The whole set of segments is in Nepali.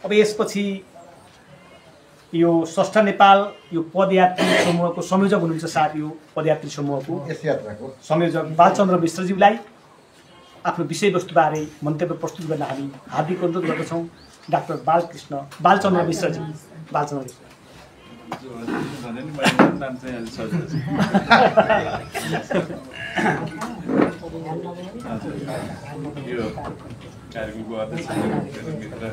अब यसपछि यो स्वस्थ नेपाल यो पदयात्री समूहको संयोजक हुनुहुन्छ साथ यो पदयात्री समूहको यस यात्राको संयोजक बालचन्द्र मिश्रज्यूलाई आफ्नो विषयवस्तुबारे मन्तव्य प्रस्तुत गर्न हामी हार्दिक अनुरोध गर्दछौँ। डाक्टर बालचन्द्र मिश्रजी। बालचन्द्र मिश्र कार्यक्रमको अध्यक्ष मित्र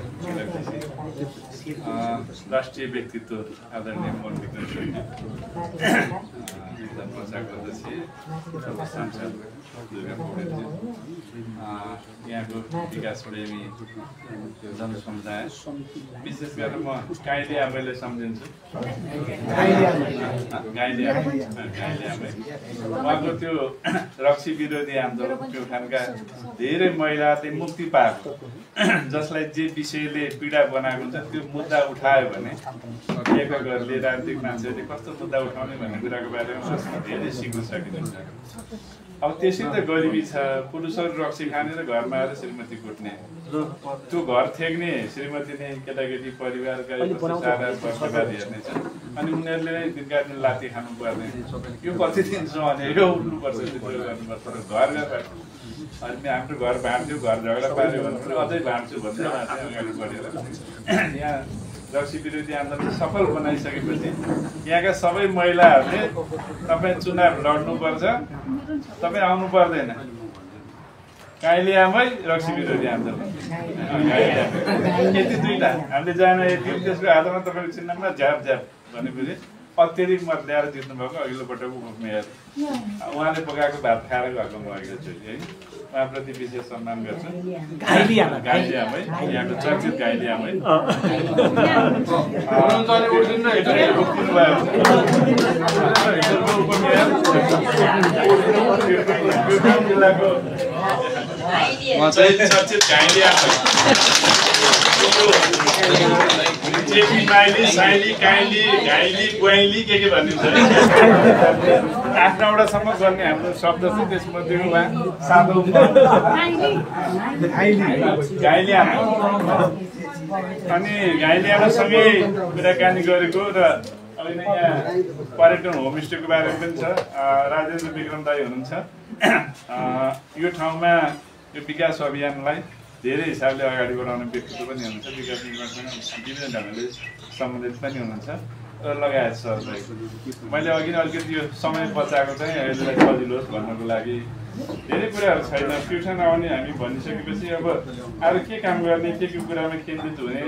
राष्ट्रिय व्यक्तित्व आदरणीय मोहन विक्रम शैली प्रचारक अध्यक्ष सांसद दुर्गा पौडेलज्यू, यहाँको विकास प्रेमी जनसमुदाय, विशेष गरेर म काइली आमैलाई सम्झिन्छु। उहाँको त्यो रक्सी विरोधी आन्दोलन प्युठानका धेरै महिलाले मुक्ति पाएको, जसलाई जे विषयले पीडा बनाएको हुन्छ त्यो मुद्दा उठायो भने एक गरले राजनीतिक मान्छेहरूले कस्तो मुद्दा उठाउने भन्ने कुराको बारेमा धेरै सिक्न सकिन्छ। अब त्यसै त गरिबी छ, पुरुषहरू रक्सी खाने र घरमा आएर श्रीमती कुट्ने, त्यो घर थेक्ने श्रीमती नै केटाकेटी परिवारका बर्बाद हेर्ने छ, अनि उनीहरूले नै दिनका दिन लात्ती खानुपर्ने, यो कति दिन सहने हो, उठ्नुपर्छ, त्यो गर्नुपर्छ। घर अनि हाम्रो घर भाँड्थ्यो, घर झगडा पाऱ्यो भने अझै भाँड्छु भन्दै अगाडि बढेर यहाँ रक्सी विरोधी आन्दोलन सफल बनाइसकेपछि यहाँका सबै महिलाहरूले तपाईँ चुनाव लड्नुपर्छ, तपाईँ आउनु पर्दैन, काइलियामै रक्सी विरोधी आन्दोलन यति दुईवटा हामीले जान यति, त्यसको आधारमा तपाईँको चिन्हमा झ्याप झ्याप भनेपछि अत्यधिक मत ल्याएर जित्नुभएको अघिल्लो पटक उपमेयर उहाँले पकाएको भात खाएर गएको म अघिल्लोचोटि है, उहाँप्रति विशेष सम्मान गर्छु। गाइलियामै यहाँको चर्चित गाइलियामै जिल्लाको चर्चित गाइलियामै जेपी माइली साइली काइली घाइली गुवाइली के भनिन्छ, 8-9वटासम्म गर्ने हाम्रो शब्द छ, त्यसमध्ये उहाँ 7औं गाइलियामा। अनि गाइलियामासँगै कुराकानी गरेको र अहिले यहाँ पर्यटन होमस्टेको बारेमा पनि छ। राजेन्द्र विक्रम दाई हुनुहुन्छ। यो ठाउँमा यो विकास अभियानलाई धेरै हिसाबले अगाडि बढाउने व्यक्तित्व पनि हुनुहुन्छ, विकास निर्माणसँग विभिन्न ढङ्गले सम्बन्धित पनि हुनुहुन्छ लगायत छ। मैले अघि नै अलिकति यो समय बचाएको चाहिँ यसलाई सजिलो होस् भन्नको लागि धेरै कुराहरू छैन। ट्युसन आउने हामी भनिसकेपछि अब अरू के काम गर्ने, के कुरामा केन्द्रित हुने,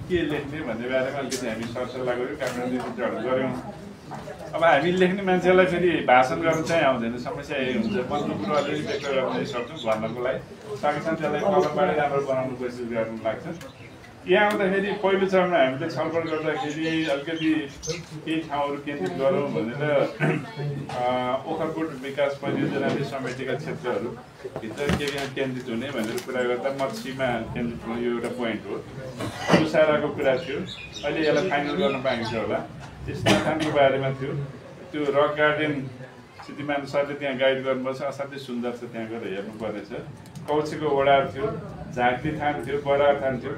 के लेख्ने भन्ने बारेमा अलिकति हामी सरसल्लाह गऱ्यौँ, काठमाडौँ गऱ्यौँ। अब हामी लेख्ने मान्छेलाई फेरि भाषण गर्न चाहिँ आउँदैन, समस्या यही हुन्छ। मनको कुरो अलिअलि व्यक्त गर्न सक्छौँ भन्नको लागि सकेसम्म त्यसलाई कलमबाटै राम्रो बनाउनु कोसिस गर्नु लाग्छ। यहाँ आउँदाखेरि पहिलो चरणमा हामीले छलफल गर्दाखेरि अलिकति केही ठाउँहरू केन्द्रित गरौँ भनेर ओखरकोट विकास परियोजनाले समेटेका क्षेत्रहरू भित्र के केन्द्रित हुने भनेर कुरा गर्दा मत्स्यमा केन्द्रित हुने यो एउटा पोइन्ट हो। तुसाराको कुरा थियो, अहिले यसलाई फाइनल गर्न बाँकी छ होला। स्नाथानको बारेमा थियो, त्यो रक गार्डन सिद्धिमान सरले त्यहाँ गाइड गर्नुपर्छ, असाध्यै सुन्दर छ, त्यहाँ गएर हेर्नुपर्नेछ। कौछेको वडा थियो, झाँक्री थान थियो, बरार थान थियो,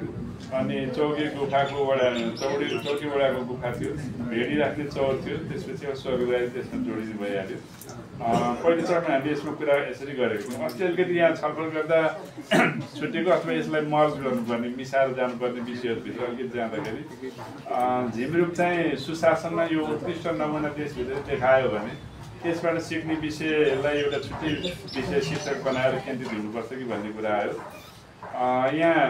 अनि चौकी गुफाको वडा चौकी वडाको गुफा थियो, भेडी राख्ने चौर थियो, त्यसपछि स्वर्गदारी त्यसमा जोडिनु भइहाल्यो। पहिलो चरणमा हामीले यसको कुरा यसरी गरेको थियौँ। अस्ति अलिकति यहाँ छलफल गर्दा छुटेको अथवा यसलाई मर्ज गर्नुपर्ने, मिसाएर जानुपर्ने विषयहरूभित्र अलिकति जाँदाखेरि झिमरुक चाहिँ सुशासनमा यो उत्कृष्ट नमुना देशभित्र देखायो भने त्यसबाट सिक्ने विषयलाई एउटा छुट्टै विषय शीर्षक बनाएर केन्द्रित हुनुपर्छ कि भन्ने कुरा आयो। यहाँ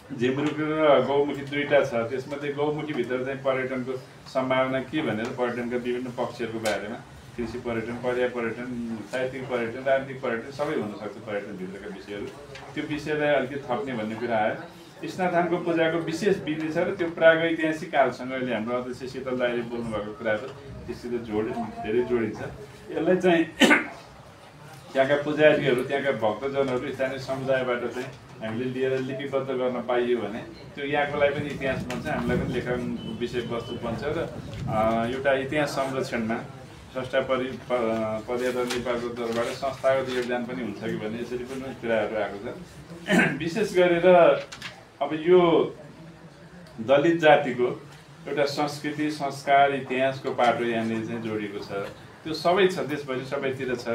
झिमरुक र गौमुखी दुईवटा छ, त्यसमध्ये गौमुखीभित्र चाहिँ पर्यटनको सम्भावना के भनेर पर्यटनका विभिन्न पक्षहरूको बारेमा कृषि पर्यटन, पर्या पर्यटन, साहित्यिक पर्यटन, राजनीतिक पर्यटन सबै हुनसक्छ पर्यटनभित्रका विषयहरू, त्यो विषयलाई अलिकति थप्ने भन्ने कुरा आयो। स्नाथानको पूजाको विशेष विधि छ र त्यो प्रागैतिहासिक कालसँग अहिले हाम्रो अध्यक्ष शीतल दाइले बोल्नुभएको कुराहरू त्यससित धेरै जोडिन्छ। यसलाई चाहिँ त्यहाँका पुजारीहरू, त्यहाँका भक्तजनहरू, स्थानीय समुदायबाट चाहिँ हामीले लिएर लिपिबद्ध गर्न पाइयो भने त्यो यहाँको लागि पनि इतिहास बन्छ, हामीलाई पनि लेखन विषयवस्तु बन्छ र एउटा इतिहास संरक्षणमा संस्था पदयात्रा नेपालको तर्फबाट संस्थागत योगदान पनि हुन्छ कि भन्ने यसरी पनि कुराहरू आएको छ। विशेष गरेर अब यो दलित जातिको एउटा संस्कृति संस्कार इतिहासको पाटो यहाँनिर चाहिँ जोडिएको छ त्यो सबै छ देशभरि सबैतिर छ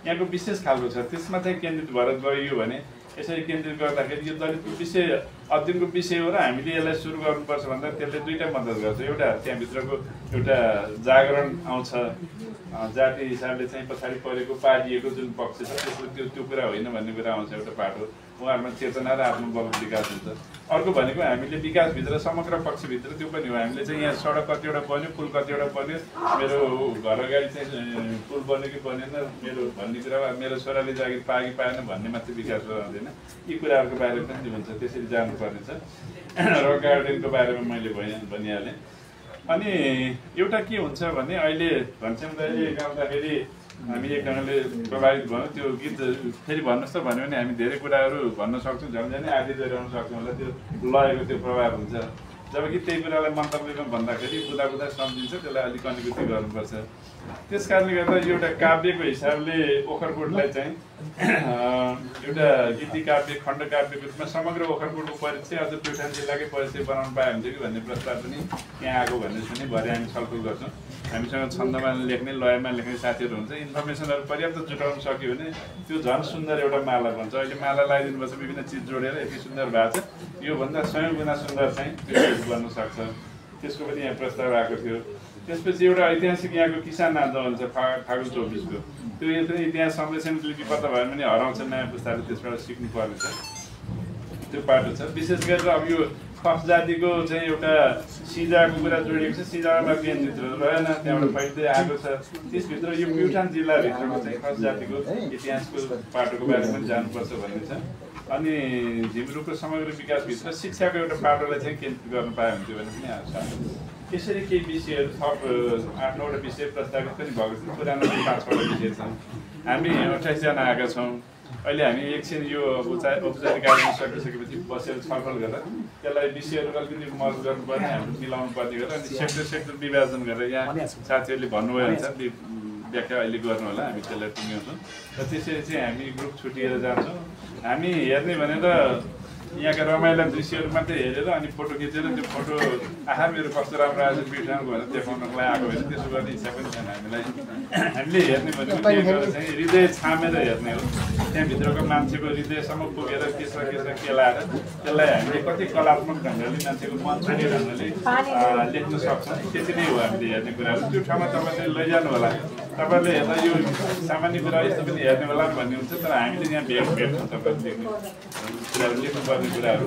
यहाँको विशेष खालको छ त्यसमा चाहिँ केन्द्रित भएर गइयो भने यसरी केन्द्रित गर्दाखेरि यो दलितको विषय अध्ययनको विषय हो र हामीले यसलाई सुरु गर्नुपर्छ भन्दा त्यसले दुईटा मद्दत गर्छ एउटा त्यहाँभित्रको एउटा जागरण आउँछ जाति हिसाबले चाहिँ पछाडि परेको पारिएको जुन पक्ष छ त्यसको त्यो कुरा होइन भन्ने कुरा आउँछ एउटा पाटो उहाँहरूमा चेतना र आत्मबल विकास हुन्छ अर्को भनेको हामीले विकासभित्र समग्र पक्षभित्र त्यो पनि हो हामीले चाहिँ यहाँ सडक कतिवटा बन्यो पुल कतिवटा बन्यो मेरो घर अगाडि चाहिँ पुल बन्यो कि बनेन मेरो भन्ने कुरा मेरो छोराले जागिर पायो कि पाएन भन्ने मात्रै विकास रहँदैन यी कुराहरूको बारेमा पनि हुन्छ त्यसरी जानुपर्ने छ रक गार्डनको बारेमा मैले भनिहालेँ अनि एउटा के हुन्छ भने अहिले घनश्याम दाइले गाउँदाखेरि हामी एकजनाले प्रभावित भयौँ त्यो गीत फेरि भन्नुहोस् त भन्यो भने हामी धेरै कुराहरू भन्न सक्छौँ झन् आदि दोहोऱ्याउन सक्छौँ होला त्यो लयको त्यो प्रभाव हुन्छ जबकि त्यही कुरालाई मन्तव्यमा भन्दाखेरि बुझा बुझा सम्झिन्छ त्यसलाई अलिक अनुभूति गर्नुपर्छ त्यस कारणले गर्दा एउटा काव्यको हिसाबले ओखरकोटलाई चाहिँ एउटा गीति काव्य खण्ड काव्यको रूपमा समग्र ओखरकोटको परिचय अझ प्युठान जिल्लाकै परिचय बनाउनु पाए हुन्थ्यो कि भन्ने प्रस्ताव पनि यहाँ आएको भन्ने सुनि भरे हामी छलफल गर्छौँ हामीसँग छन्दमा लेख्ने लयमा लेख्ने साथीहरू हुन्छ इन्फर्मेसनहरू पर्याप्त जुटाउन सक्यो भने त्यो झन् सुन्दर एउटा माला बन्छ अहिले माला लगाइदिनुपर्छ विभिन्न चिज जोडेर यति सुन्दर भएको छ योभन्दा 100 गुणा सुन्दर चाहिँ त्यो बन्न सक्छ त्यसको पनि यहाँ प्रस्ताव आएको थियो त्यसपछि एउटा ऐतिहासिक यहाँको किसान आन्दोलन छ फागुन 24 को त्यो इतिहास संरक्षण लिपिबद्ध भयो भने हराउँछ नयाँ पुस्ताले त्यसबाट सिक्नु पर्ने छ त्यो पाटो छ विशेष गरेर अब यो खस जातिको चाहिँ एउटा सिजाको कुरा जोडिएको छ सिजामा केन्द्रित रहेन त्यहाँबाट फैलिँदै आएको छ त्यसभित्र यो प्युठान जिल्लाभित्रको चाहिँ खस जातिको इतिहासको पाटोको बारेमा पनि जानुपर्छ भन्ने छ अनि झिमरुको समग्र विकासभित्र शिक्षाको एउटा पाटोलाई चाहिँ केन्द्रित गर्नु पाए हुन्थ्यो भने पनि आएको छ यसरी केही विषयहरू थप 8-9वटा विषय प्रस्तावित पनि भएको छ पुरानो 5-6वटा विषय छन् हामी 28 जना आएका छौँ अहिले हामी एकछिन यो औपचारिक कार्यक्रम सकिसकेपछि बसेर छलफल गरेर त्यसलाई विषयहरू अलिकति मर्ज गर्नुपर्ने हाम्रो मिलाउनु पर्ने गरेर अनि सेक्टर विभाजन गरेर यहाँ साथीहरूले भन्नुभयो हुन्छ व्याख्या अहिले गर्नु होला हामी त्यसलाई पुग्यौँ र त्यसरी चाहिँ हामी ग्रुप छुटिएर जान्छौँ हामी हेर्ने भनेर यहाँका रमाइला दृश्यहरू मात्रै हेरेर अनि फोटो खिचेर त्यो फोटो आहा मेरो कस्तो राम्रो आज पिठानको भनेर देखाउनको लागि आएको होइन त्यसो गर्ने इच्छा पनि छैन हामीलाई हामीले हेर्ने भनेको चाहिँ हृदय छामेर हेर्ने हो त्यहाँभित्रको मान्छेको हृदयसम्म पुगेर के छ केलाएर त्यसलाई हामीले कति कलात्मक ढङ्गले मान्छेको मन छुने ढङ्गले लेख्न सक्छौँ त्यति नै हो हामीले हेर्ने कुराहरू त्यो ठाउँमा तपाईँले लैजानु होला तपाईँले हेर्दा यो सामान्य कुरा यस्तो पनि हेर्ने होला भन्ने हुन्छ तर हामीले यहाँ भेट्छौँ तपाईँले देख्ने कुराहरू लेख्नुपर्ने कुराहरू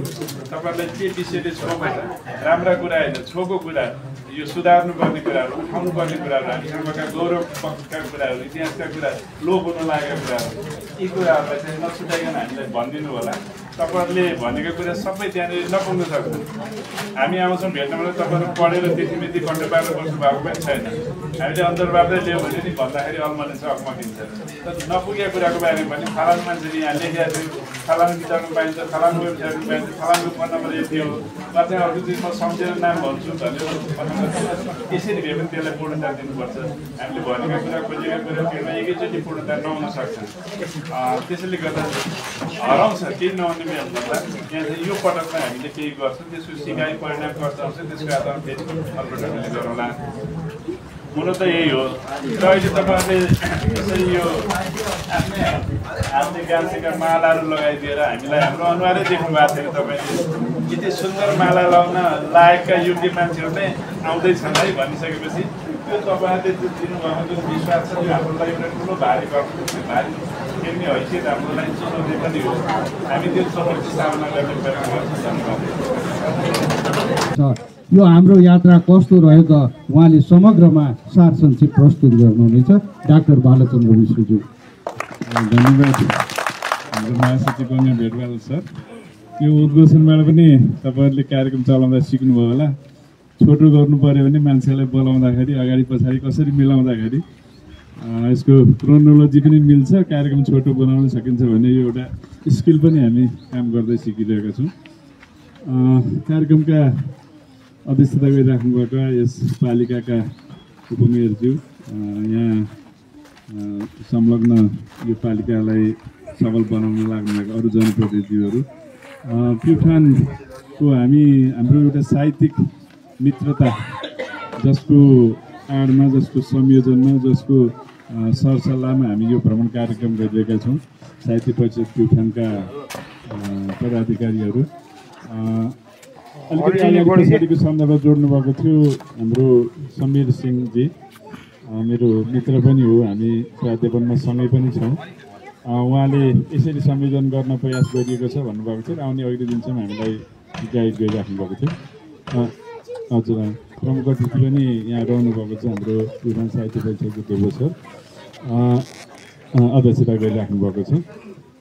तपाईँहरूलाई के विषयले छोएको छ राम्रा कुरा होइन छोको कुरा यो सुधार्नुपर्ने कुराहरू उठाउनुपर्ने कुराहरू हामीसँगका गौरव पक्षका कुराहरू इतिहासका कुरा लोप हुन लागेका कुराहरू यी कुराहरूलाई चाहिँ नछुटाइकन हामीलाई भनिदिनु होला तपाईँहरूले भनेको कुरा सबै त्यहाँनिर नपुग्न सक्छ हामी आउँछौँ भेट्न भने तपाईँहरू पढेर त्यतिमिति कन्टेपाएर बस्नु भएको पनि छैन हामीले अन्तर्वार्ता ल्यायो भने नि भन्दाखेरि अल्मलिन्छ अकमकिन्छ तर नपुगेको कुराको बारेमा पनि फलानु मान्छेले यहाँ लेखेको थियो फलानु किताबमा पाइन्छ फलानु वेबसाइटमा पाइन्छ फलानुको फोन नम्बर यति हो अझै अर्को चिज म सम्झेर नाम भन्छु भनेर यसरी भए पनि त्यसलाई पूर्णता दिनुपर्छ हामीले भनेको कुरा खोजेको कुरा त्योमा एकैचोटि पूर्णता नहुन सक्छ त्यसैले गर्दा हराउँछ केही नहुने भन्दा यहाँ चाहिँ यो पटकमा हामीले केही गर्छौँ त्यसको सिकाइ परिणाम कस्तो आउँछ त्यसको आधारमा फेरि अर्को ढङ्गले गरौँला हुन त यही हो र अहिले तपाईँहरूले यसरी यो आफ्नै हातले गाँसेका मालाहरू लगाइदिएर हामीलाई हाम्रो अनुहारै देख्नु भएको छैन तपाईँले यति सुन्दर माला लगाउन लायकका योग्य मान्छेहरू नै आउँदैछन् है भनिसकेपछि त्यो तपाईँहरूले दिनुभएको जुन विश्वास छ त्यो हाम्रो लागि एउटा ठुलो भारी गर्नु भारी खेल्ने हैसियत हाम्रो लागि चुनौती पनि हो हामी त्यो चुनौती सामना गर्ने प्रयत्न गर्छौँ धन्यवाद यो हाम्रो यात्रा कस्तो रह्यो त उहाँले समग्रमा सार संक्षेप प्रस्तुत गर्नुहुनेछ डाक्टर बालचन्द्र मिश्रज्यू धन्यवाद हाम्रो महासचिव कन्या भेटवाल सर यो उद्घोषणबाट पनि तपाईँहरूले कार्यक्रम चलाउँदा सिक्नुभयो होला छोटो गर्नु पर्यो भने मान्छेलाई बोलाउँदाखेरि अगाडि पछाडि कसरी मिलाउँदाखेरि यसको क्रोनोलोजी पनि मिल्छ कार्यक्रम छोटो बनाउन सकिन्छ भने यो एउटा स्किल पनि हामी काम गर्दै सिकिरहेका छौँ कार्यक्रमका अध्यक्षता गरिराख्नुभएका यस पालिकाका उपमेयरज्यू यहाँ संलग्न यो पालिकालाई सबल बनाउन लाग्नुभएका अरू जनप्रतिनिधिहरू प्युठानको को हाम्रो एउटा साहित्यिक मित्रता जसको आडमा जसको संयोजनमा जसको सरसल्लाहमा हामी यो भ्रमण कार्यक्रम गरिरहेका छौँ साहित्य परिषद प्युठानका पदाधिकारीहरू अलिकति पछाडिको सन्दर्भ जोड्नु भएको थियो हाम्रो समीर सिंहजी मेरो मित्र पनि हो हामी प्राध्यापनमा सँगै पनि छौँ उहाँले यसरी संयोजन गर्न प्रयास गरिएको छ भन्नुभएको थियो आउने अघिल्लो दिनसम्म हामीलाई गाइड गरिराख्नु भएको थियो हजुर प्रमुख अतिथि पनि यहाँ रहनुभएको छ हाम्रो प्युठान साहित्य परिषदको ध्रुव सर अध्यक्षता गरिराख्नु भएको छ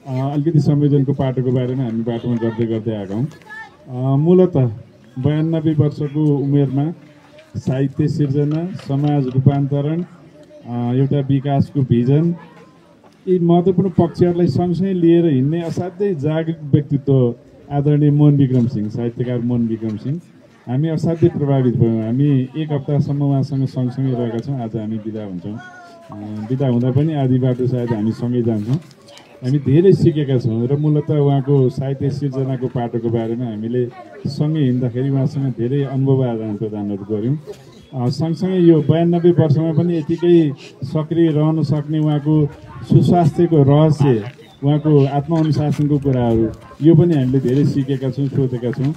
अलिकति संयोजनको पाटोको बारेमा हामी बाटोमा गर्दै आएका हौँ मूलत 92 वर्षको उमेरमा साहित्य सिर्जना समाज रूपान्तरण एउटा विकासको भिजन यी महत्त्वपूर्ण पक्षहरूलाई सँगसँगै लिएर हिँड्ने असाध्यै जागरुक व्यक्तित्व आदरणीय मोहन विक्रम सिंह साहित्यकार मोहन विक्रम सिंह हामी असाध्यै प्रभावित भयौँ हामी एक हप्तासम्म उहाँसँग सँगसँगै रहेका छौँ आज हामी बिदा हुन्छौँ बिदा हुँदा पनि आधी बाटो सायद हामी सँगै जान्छौँ हामी धेरै सिकेका छौँ र मूलत उहाँको साहित्य सिर्जनाको पाटोको बारेमा हामीले सँगै हिँड्दाखेरि उहाँसँग धेरै अनुभव आदान प्रदानहरू गऱ्यौँ सँगसँगै यो 92 वर्षमा पनि यतिकै सक्रिय रहन सक्ने उहाँको सुस्वास्थ्यको रहस्य उहाँको आत्मअनुशासनको कुराहरू यो पनि हामीले धेरै सिकेका छौँ सोधेका छौँ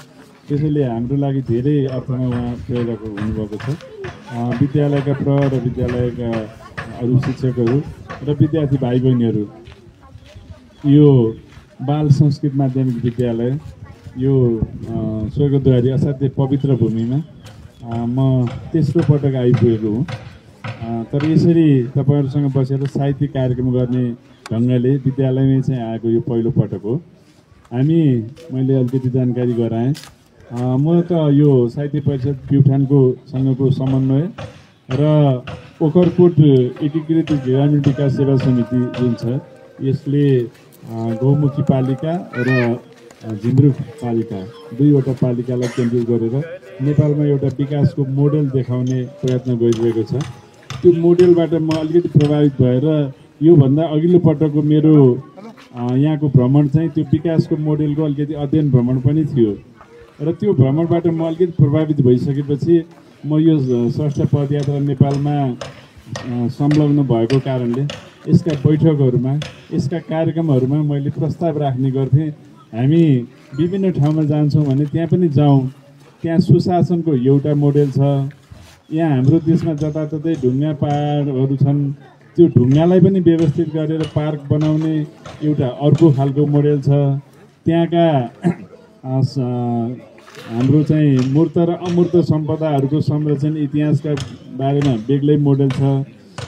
त्यसैले हाम्रो लागि धेरै अर्थमा उहाँ प्रेरक हुनुभएको छ विद्यालयका प्रहर र विद्यालयका अरू शिक्षकहरू र विद्यार्थी भाइ बहिनीहरू यो बाल संस्कृत माध्यमिक विद्यालय यो स्वर्गद्वारी असाध्यै पवित्र भूमिमा म तेस्रो पटक आइपुगेको हुँ तर यसरी तपाईँहरूसँग बसेर साहित्यिक कार्यक्रम गर्ने ढङ्गले विद्यालयमै चाहिँ आएको यो पहिलो पटक हो मैले अलिकति जानकारी गराएँ म त यो साहित्य परिषद प्युठानको सँगको समन्वय र ओखरकोट एकीकृत ग्रामीण विकास सेवा समिति जुन छ यसले गौमुखी पालिका र झिमरुक पालिका दुईवटा पालिकालाई केन्द्रित गरेर नेपालमा एउटा विकासको मोडेल देखाउने प्रयत्न गरिरहेको छ त्यो मोडेलबाट म अलिकति प्रभावित भएर योभन्दा अघिल्लो पटकको मेरो यहाँको भ्रमण चाहिँ त्यो विकासको मोडेलको अलिकति अध्ययन भ्रमण पनि थियो र त्यो भ्रमणबाट म अलिकति प्रभावित भइसकेपछि म यो स्रष्टा पदयात्रा नेपालमा संलग्न भएको कारणले यसका बैठकहरूमा यसका कार्यक्रमहरूमा मैले प्रस्ताव राख्ने गर्थेँ हामी विभिन्न ठाउँमा जान्छौँ भने त्यहाँ पनि जाउँ त्यहाँ सुशासनको एउटा मोडेल छ यहाँ हाम्रो देशमा जताततै ढुङ्गा पहाडहरू छन् त्यो ढुङ्गालाई पनि व्यवस्थित गरेर पार्क बनाउने एउटा अर्को खालको मोडेल छ त्यहाँका हाम्रो चाहिँ मूर्त र अमूर्त सम्पदाहरूको संरक्षण इतिहासका बारेमा बेग्लै मोडेल छ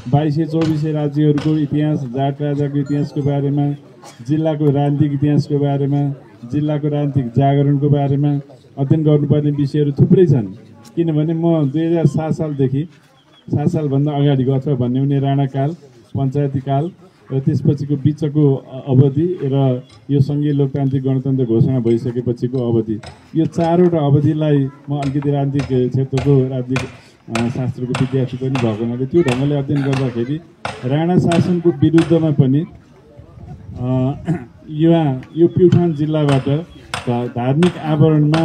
2224 राज्यहरूको इतिहास जाट राजाको इतिहासको बारेमा जिल्लाको राजनीतिक इतिहासको बारेमा जिल्लाको राजनीतिक जागरणको बारेमा अध्ययन गर्नुपर्ने विषयहरू थुप्रै छन् किनभने म 2007 सालदेखि 7 सालभन्दा अगाडिको अथवा भन्ने हुने राणाकाल पञ्चायती काल र त्यसपछिको बिचको अवधि र यो सङ्घीय लोकतान्त्रिक गणतन्त्र घोषणा भइसकेपछिको अवधि यो चारवटा अवधिलाई म अलिकति राजनीतिक क्षेत्रको राजनीतिक शास्त्रको विद्यार्थी पनि भएको हुनाले त्यो ढङ्गले अध्ययन गर्दाखेरि राणा शासनको विरुद्धमा पनि यो प्युठान जिल्लाबाट धार्मिक आवरणमा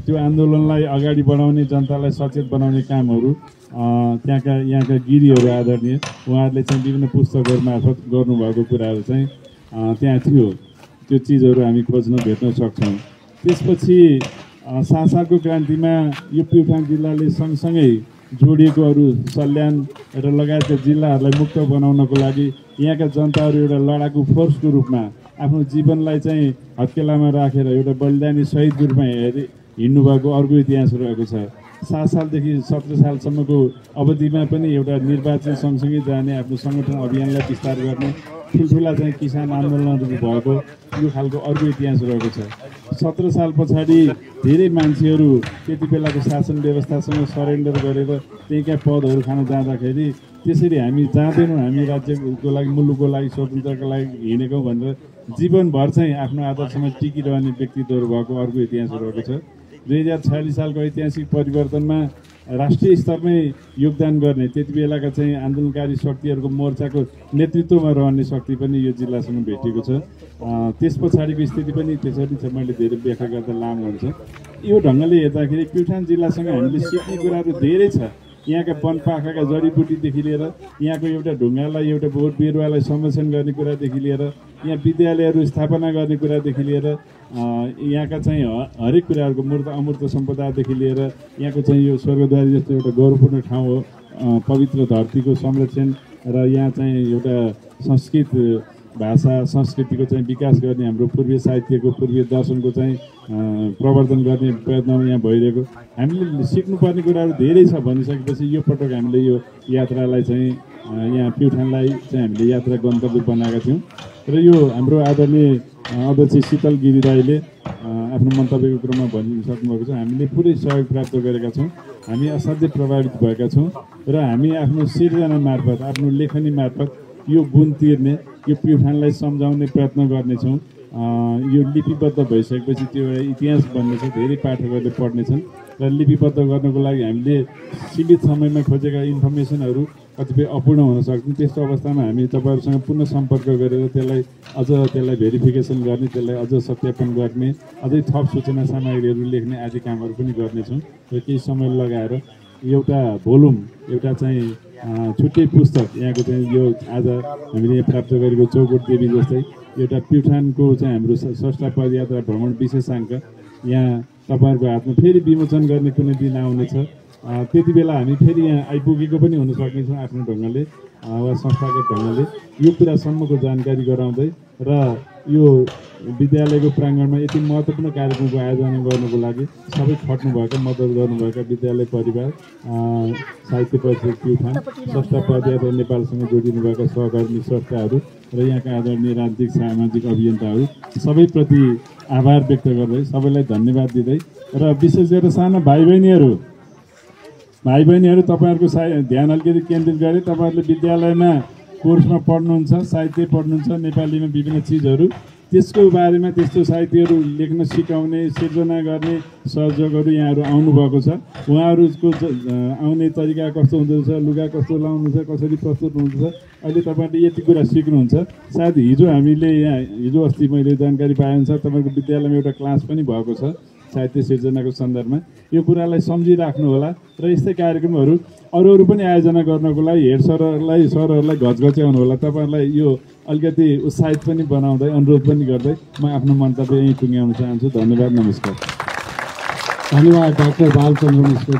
त्यो आन्दोलनलाई अगाडि बढाउने जनतालाई सचेत बनाउने कामहरू यहाँका गिरीहरू आदरणीय उहाँहरूले चाहिँ विभिन्न पुस्तकहरू मार्फत गर्नुभएको कुराहरू चाहिँ त्यहाँ थियो त्यो चिजहरू हामी खोज्न भेट्न सक्छौँ त्यसपछि सालको क्रान्तिमा यो प्युठान जिल्लाले सँगसँगै जोडिएको अरू सल्यान र लगायतका जिल्लाहरूलाई मुक्त बनाउनको लागि यहाँका जनताहरू एउटा लडाकु फोर्सको रूपमा आफ्नो जीवनलाई चाहिँ हत्केलामा राखेर एउटा बलिदानी शहीदको रूपमा हिँड्नुभएको अर्को इतिहास रहेको छ 7 सालदेखि 17 सालसम्मको अवधिमा पनि एउटा निर्वाचन सँगसँगै जाने आफ्नो सङ्गठन अभियानलाई विस्तार गर्ने ठुल्ठुला चाहिँ किसान आन्दोलनहरू भएको यो खालको अर्को इतिहास रहेको छ 17 साल पछाडि धेरै मान्छेहरू त्यति बेलाको शासन व्यवस्थासँग सरेन्डर गरेर त्यहीँका पदहरू खान जाँदाखेरि त्यसरी हामी जाँदैनौँ हामी राज्यको लागि मुलुकको लागि स्वतन्त्रको लागि हिँडेको भनेर जीवनभर चाहिँ आफ्नो आदर्शमा टिकिरहने व्यक्तित्वहरू भएको अर्को इतिहास रहेको छ 2046 सालको ऐतिहासिक परिवर्तनमा राष्ट्रिय स्तरमै योगदान गर्ने त्यति बेलाका चाहिँ आन्दोलनकारी शक्तिहरूको मोर्चाको नेतृत्वमा रहने शक्ति पनि यो जिल्लासँग भेटिएको छ। त्यस पछाडिको स्थिति पनि त्यसरी छ। मैले धेरै व्याख्या गर्दा लामो हुन्छ। यो ढङ्गले हेर्दाखेरि प्युठान जिल्लासँग हामीले सिक्ने कुराहरू धेरै छ। यहाँका वनपाखाका जडीबुटीदेखि लिएर यहाँको एउटा ढुङ्गालाई एउटा बोट बिरुवालाई संरक्षण गर्ने कुरादेखि लिएर यहाँ विद्यालयहरू स्थापना गर्ने कुरादेखि लिएर यहाँका चाहिँ हरेक कुराहरूको मूर्त अमूर्त सम्पदादेखि लिएर यहाँको चाहिँ यो स्वर्गद्वारी जस्तो एउटा गौरवपूर्ण ठाउँ हो, पवित्र धरतीको संरक्षण र यहाँ चाहिँ एउटा संस्कृत भाषा संस्कृतिको चाहिँ विकास गर्ने हाम्रो पूर्वीय साहित्यको पूर्वीय दर्शनको चाहिँ प्रवर्धन गर्ने प्रयत्नमा यहाँ भइरहेको हामीले सिक्नुपर्ने कुराहरू धेरै छ भनिसकेपछि यो पटक हामीले यो यात्रालाई चाहिँ यहाँ प्युठानलाई चाहिँ हामीले यात्रा गन्तव्य बनाएका थियौँ र यो हाम्रो आदरणीय अध्यक्ष शीतल गिरी राईले आफ्नो मन्तव्यको क्रममा भनिसक्नुभएको छ। हामीले पुरै सहयोग प्राप्त गरेका छौँ। हामी असाध्यै प्रभावित भएका छौँ र हामी आफ्नो सिर्जना मार्फत आफ्नो लेखनी मार्फत यो गुण तिर्ने यो प्युठानलाई सम्झाउने प्रयत्न गर्नेछौँ। यो लिपिबद्ध भइसकेपछि त्यो एउटा इतिहास बन्नेछ, धेरै पाठकहरूले पढ्नेछन् र लिपिबद्ध गर्नको लागि हामीले सीमित समयमा खोजेका इन्फर्मेसनहरू कतिपय अपूर्ण हुन सक्छन्। त्यस्तो अवस्थामा हामी तपाईँहरूसँग पुनः सम्पर्क गरेर त्यसलाई भेरिफिकेसन गर्ने, त्यसलाई अझ सत्यापन गर्ने, अझै थप सूचना सामग्रीहरू लेख्ने आदि कामहरू पनि गर्नेछौँ र केही समय लगाएर एउटा भोल्युम एउटा चाहिँ छुट्टै पुस्तक यहाँको चाहिँ यो आज हामीले यहाँ प्राप्त गरेको चौकोट देवी जस्तै एउटा प्युठानको चाहिँ हाम्रो स्रष्टा पदयात्रा भ्रमण विशेषाङ्क यहाँ तपाईँहरूको हातमा फेरि विमोचन गर्ने कुनै दिन आउनेछ। त्यति बेला हामी फेरि यहाँ आइपुगेको पनि हुन सक्नेछौँ आफ्नो ढङ्गले वा संस्थागत ढङ्गले यो कुरासम्मको जानकारी गराउँदै र यो विद्यालयको प्राङ्गणमा यति महत्त्वपूर्ण कार्यक्रमको आयोजना गर्नुको लागि सबै खट्नुभएका मद्दत गर्नुभएका विद्यालय परिवार साहित्य परिषद प्युठान स्रष्टा पदयात्रा नेपालसँग जोडिनुभएका सहकर्मी संस्थाहरू र यहाँका आदरणीय राजनीतिक सामाजिक अभियन्ताहरू सबैप्रति आभार व्यक्त गर्दै सबैलाई धन्यवाद दिँदै र विशेष गरेर साना भाइ बहिनीहरू तपाईँहरूको ध्यान अलिकति केन्द्रित गरे। तपाईँहरूले विद्यालयमा कोर्समा पढ्नुहुन्छ, साहित्य पढ्नुहुन्छ, नेपालीमा विभिन्न चिजहरू, त्यसको बारेमा त्यस्तो साहित्यहरू लेख्न सिकाउने सिर्जना गर्ने सहयोगहरू यहाँहरू आउनुभएको छ। उहाँहरूको आउने तरिका कस्तो हुँदछ, लुगा कस्तो लाउनुहुन्छ, कसरी प्रस्तुत हुनुहुन्छ, अहिले तपाईँहरूले यति कुरा सिक्नुहुन्छ। सायद हिजो अस्ति मैले जानकारी पाएअनुसार तपाईँको विद्यालयमा एउटा क्लास पनि भएको छ साहित्य सिर्जनाको सन्दर्भमा। यो कुरालाई सम्झिराख्नु होला र यस्तै कार्यक्रमहरू अरू पनि आयोजना गर्नको लागि हेड सरहरूलाई घचघच्याउनु होला। तपाईँहरूलाई यो अलिकति उत्साहित पनि बनाउँदै अनुरोध पनि गर्दै म आफ्नो मन्तव्य यहीँ टुङ्ग्याउन चाहन्छु। धन्यवाद, नमस्कार। धन्यवाद डाक्टर बालचन्द्र मिश्र।